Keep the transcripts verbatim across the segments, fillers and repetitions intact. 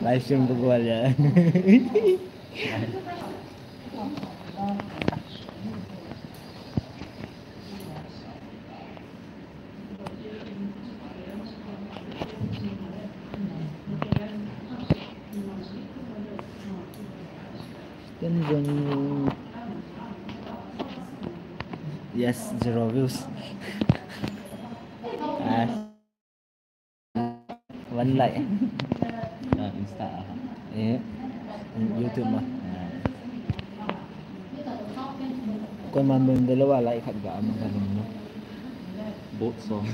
Live stream ko gol ya. Yes, zero views. Ah. One like. Ah, Insta ah. Eh, YouTube ma. Ah. Koiman bol de lou a like khat ga ama ka lum no. Boat song.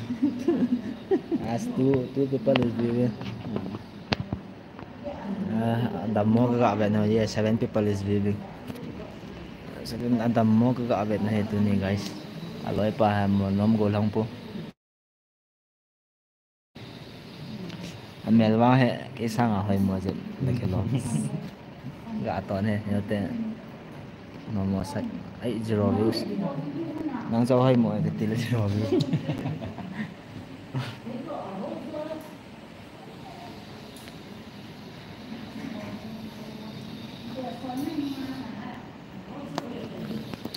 As two, two people is viewing. Hmm. Ah, dammo ka ga vet no, yes, seven people is viewing. Seven, ah, dammo ka ga vet no he tuni, guys. Aloi pa ha mo nom go lang po. Amel vang he, kei sanga hoimo jep, na ke lo. Ga ton he, yo te. Momo sat. Ai, zero views. Nang jo hoimo, ke til zero views.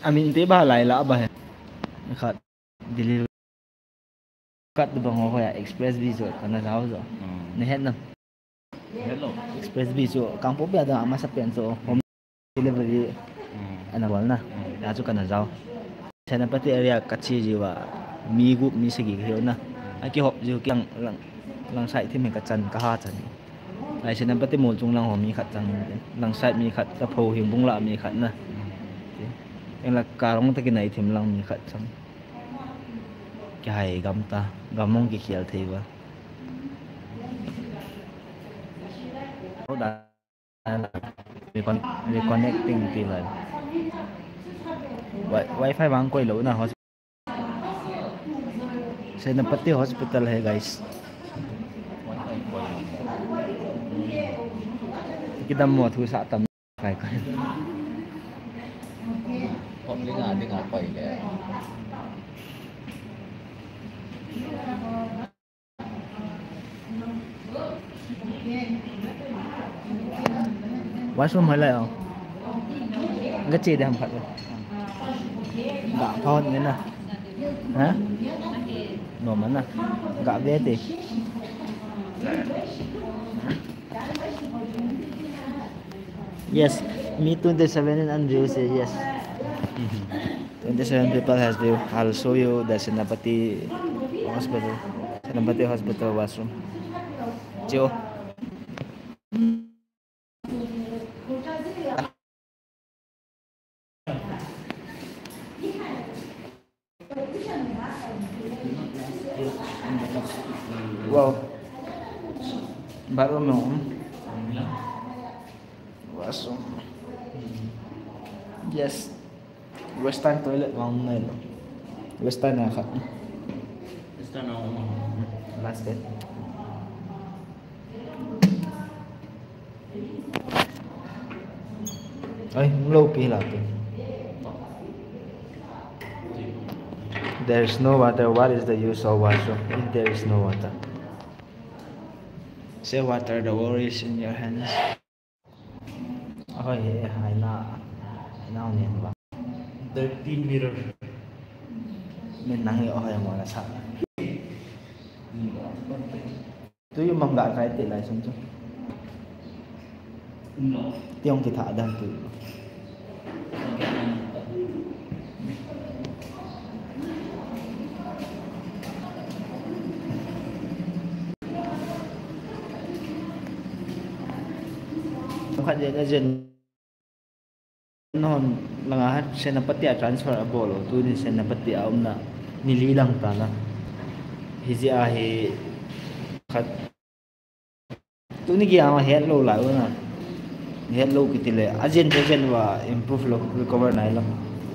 Amin te ba lai la ba he. Khat. Delhi kat bang ho ya Express B chu kana jao jo. Hmm. Na het na. Hello. Express B chu Kangpokpi a ding a masa pen chu home delivery. Hmm. Ana bol na. Hmm. Ya chu kana jao. Senapati area ka che jiu va mi gup mi sagi ka hiu na. A kihop jiu kilang lang, lang side thim ka chan ka ha chan. Lai Senapati mol chung lang ho mi khat chang. Lang side mi khat ta pho hing bung la mi khat na. Hmm. Eng la ka rong ta kinai thim lang mi khat chang. Kihai gam ta, gam mong kikhel thei va. Recon-, reconnecting ti va. Wi-, wifi vang koi lou na hos-, Senapati Hospital hai, guys. Kidam mo thu sa tam. Kai, kai. Hom dinga, dinga koi le. Washroom hai lai o. Ga che de ham khat le. Ga phone nge na. Ha? No mana. Ga ve te. Yes, me twenty-seven and Andrew say yes. Twenty-seven people has view. I'll show you the Senapati Hospital. Senapati Hospital washroom. Chiu. Wow. Bathroom mo. Washroom. Yes. Western toilet vang nai lo. Western a khat. Western a um. Last bed. Ai, lo pi la pi. There is no water. What is the use of washroom if there is no water? Say water, the world is in your hands. Ahoi, hai na, hai na ni ba. Thirteen meter. Min nang yo hai mo na sa. Tu yu mang ga kai te lai sum chu. Tiong ki tha dan tu. Khat je na jen. Non langa Senapati a transfer a bol o, tuni Senapati a umna ni li lang ta na. Hijeh a hi khat tuni ki ama het lou lai u na. Het lou kiti le, a jen te jen va improve lou, recover nai lou.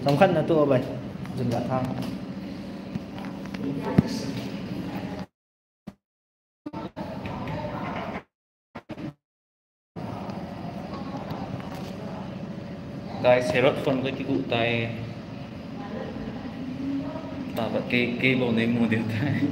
Chomkhat na tu o bai. Jun ga tha. Guys, Herod phone ko kiku tai. Ta ba ke, ke bo nei mu diu tai.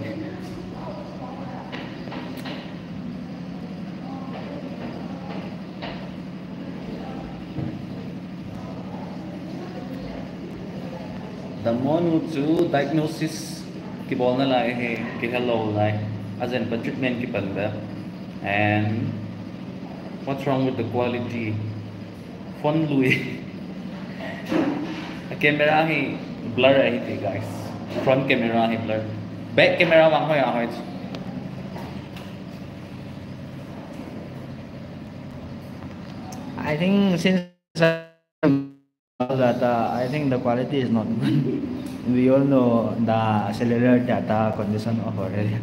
Dammo nu chu diagnosis kibolna lai hi, kihel lou lai. Ajen pa treatment kipan be. And what's wrong with the quality? Phone lui. A camera hi blur ahi ti, guys. Front camera hi blur. Back camera vang hoi a hoi. I think since that, uh, I think the quality is not good. We all know the cellular data condition of our area.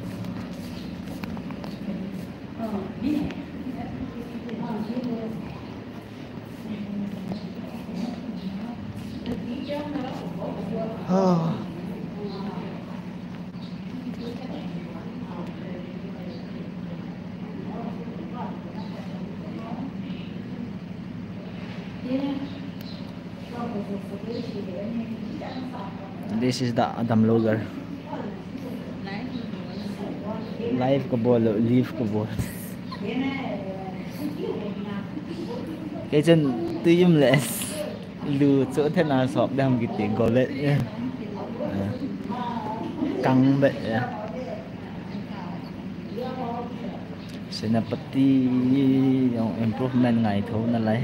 Oh. This is the Adam Logar. Live kabol, live kabol. Kei chun tuiyum le lu chu thena sop dam kiti golet. Kang be. Senapati jong improvement ngai tho nalai.